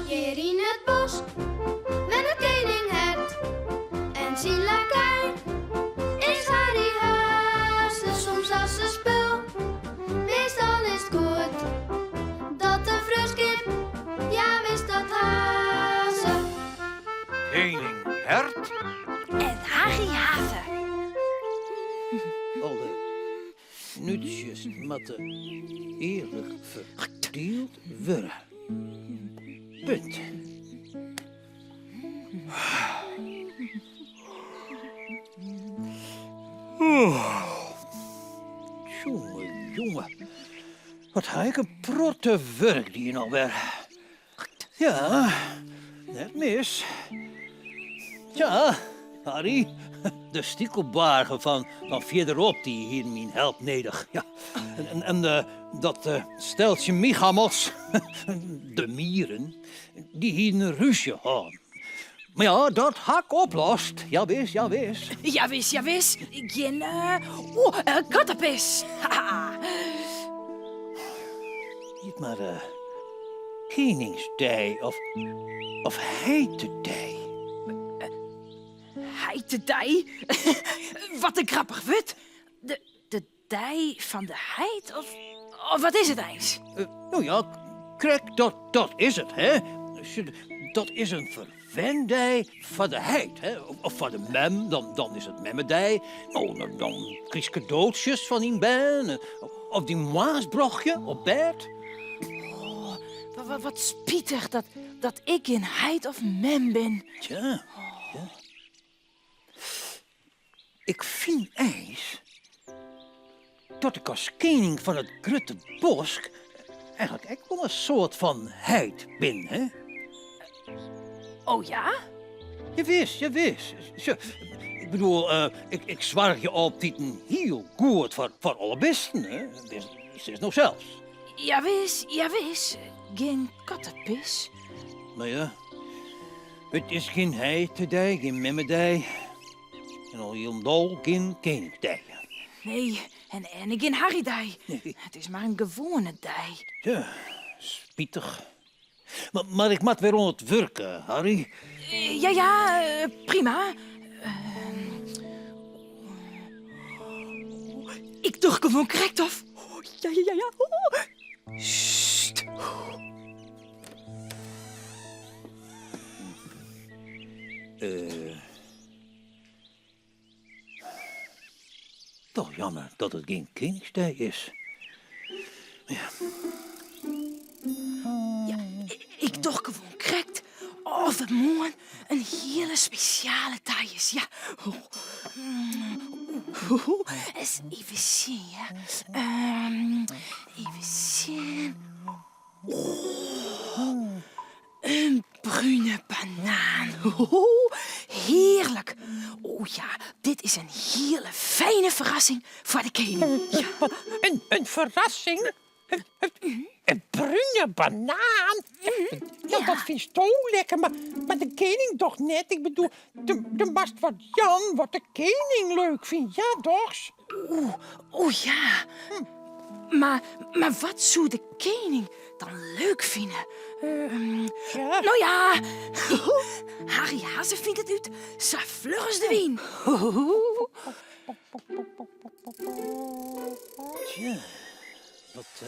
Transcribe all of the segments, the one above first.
Hjir yn it bosk wennet kening Hert en syn lakei is Harry Haze. Soms as se spul, meastal is 't goed dat de freonskip, ja wis dat ha se. Kening Hert en Harry Haze. Alle Nútsjes moatte earlik ferdield wurde. Punt. Tsjonge, jonge. Wat ha ik in protte wurk dien alwer. Ja, net mis. Tja, Harry, de stikelbargen fan fierderop dy hienen myn help nedich. Ja, en dat steltsje mychammels, de mieren, dy hienen rúzje hân. Mar ja, dat ha ik oplost. Jawis, jawis. Jawis, jawis. Gjin kattepis. Hjit mar Keningsdei of of Heitedei. Heitedei? Wat in grappich wurd. De de dei fan de heit of of wat is it eins? No ja, krekt dat dat is it, hè. Dat is in ferwendei foar de heit, hè. Of foar de mem, dan dan is it memmedei. No, dan krijst kadootsjes fan dyn bern. Of dyn moarnsbrochje op bêd. Oh, wat, wat spitich dat, dat ik gjin heit of mem bin. Tja, ja. Ik fyn eins dat ik as kening fan it grutte bosk eigenlik ek wol in soart fan heit bin, hè? Oh ja? Jawis, jawis. Sjoch, ik bedoel, ik soargje altiten hiel goed foar alle bisten, hè? Sis no sels. Jawis, jawis. Gjin kattepis. No ja, it is gjin heitedei, gjin memmedei en al hielendal gjin keningsdei. Nee, en en gjin Harrydei. It is mar in gewoane dei. Ja, spitich. Mar, mar ik moat wer oan it wurk, Harry. Ja, ja, prima. Ik doch gewoan krekt of. Ja, ja, ja, ja. Sst. Toch jammer dat it gjin Keningsdei is. Ja. Ja, ik doch gewoan krekt of it moarn in hiele spesjale dei is. Ja. Ris even sjen, ja. Even sjen. Oh, in brune banaan. Hearlik. Oh ja, dit is in hiele fijne ferrassing foar de kening. Ja. In ferrassing? In brune banaan? Ja, dat fynsto lekker, mar de kening doch net? Ik bedoel, do moatst wat jaan wat de kening leuk fynt, ja dochs? Oeh, oh ja. Mar, mar wat soe de kening dan leuk fine? Ja. No ja, Harry Hazze fynt it út sa fluch as de wyn. Tja, wat,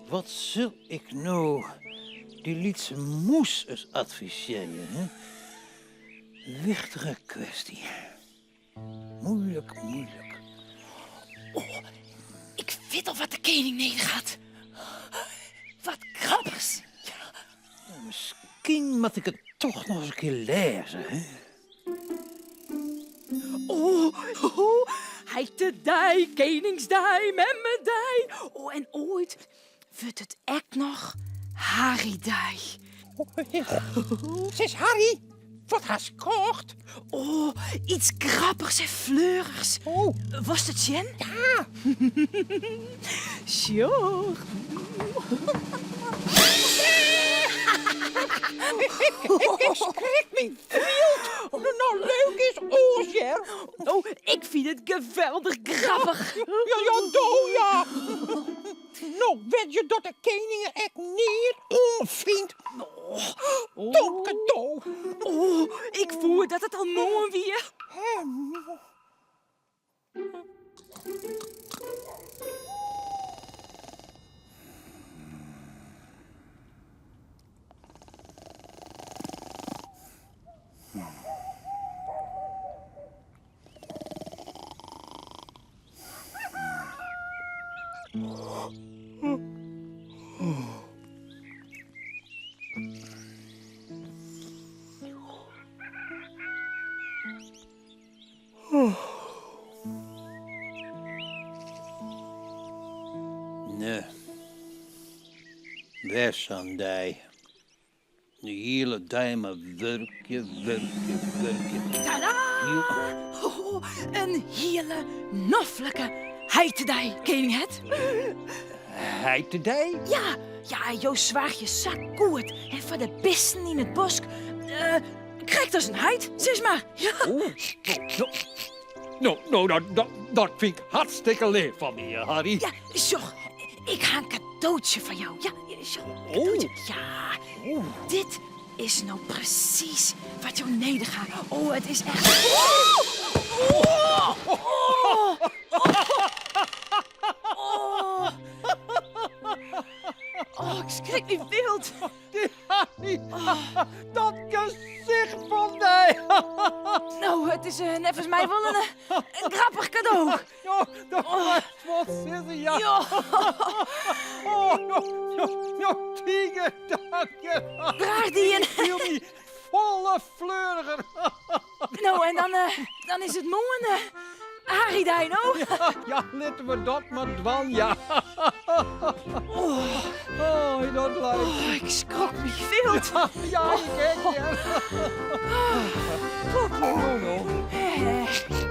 wat sil ik no dy lytse mûs ris advisearje, hè? Wichtige kwesty. Moeilik, moeilik. Oh, ik wit al wat de kening nedich hat. Wat grappichs. Ja. Miskien moat ik it toch noch ris in kear lêze, hè? Oh, oh, heitedei, keningsdei, memmedei. Oh, en oait wurdt it ek noch Harrydei. Sis Harry, wat hast kocht? Oh, iets grappichs en fleurichs. Oh. Wolst it sjen? Ja. Sjoch. Ik skrik my wyld. No leuk is oars, hear. Oh, ik fyn it geweldich grappich. Ja, ja, do ja. No, wêr je dat de kening er ek neat oan fynt. Dom kado. Oh, ik woe dat it al moarn wie. Nee. Wer sa'n dei. De hiele dei mar wurkje, wurkje, wurkje. Tada! Oh, in hiele noflike heitedei, kening Het. Heitedei? Ja, ja, jo soargje sa goed hè, foar de bisten yn it bosk. Uh, krekt as in heit, sis mar. Ja. Oh, no, no, no, dat, dat, dat fyn ik hartstikke leaf fan dy, Harry. Ja, sjoch, ik ha in kadootsje foar jou. Ja, sjoch, oh. Ja, oh. dit is no presys wat jo nedich ha. Oh, it is echt... Oh! Oh! Oh! Oh, ik skrik my wild. Dat gesicht fan dy! No, it is eh, neffens my wol in, eh, in grappich kado. Oh, dat moatst wol sizze, ja. Oh, no, no, no, tige dank je. Graach dien. Ik fiel my folle fleuriger. No, en dan, eh, dan is it moarn uh, Harry-dei, no? Ja, ja, litte we dat mar dwaan, ja. Oh, oh dat lijkt. Oh, ik skrok my wild. Ja, ja ik ek, ja. Oh, no, no. Eh.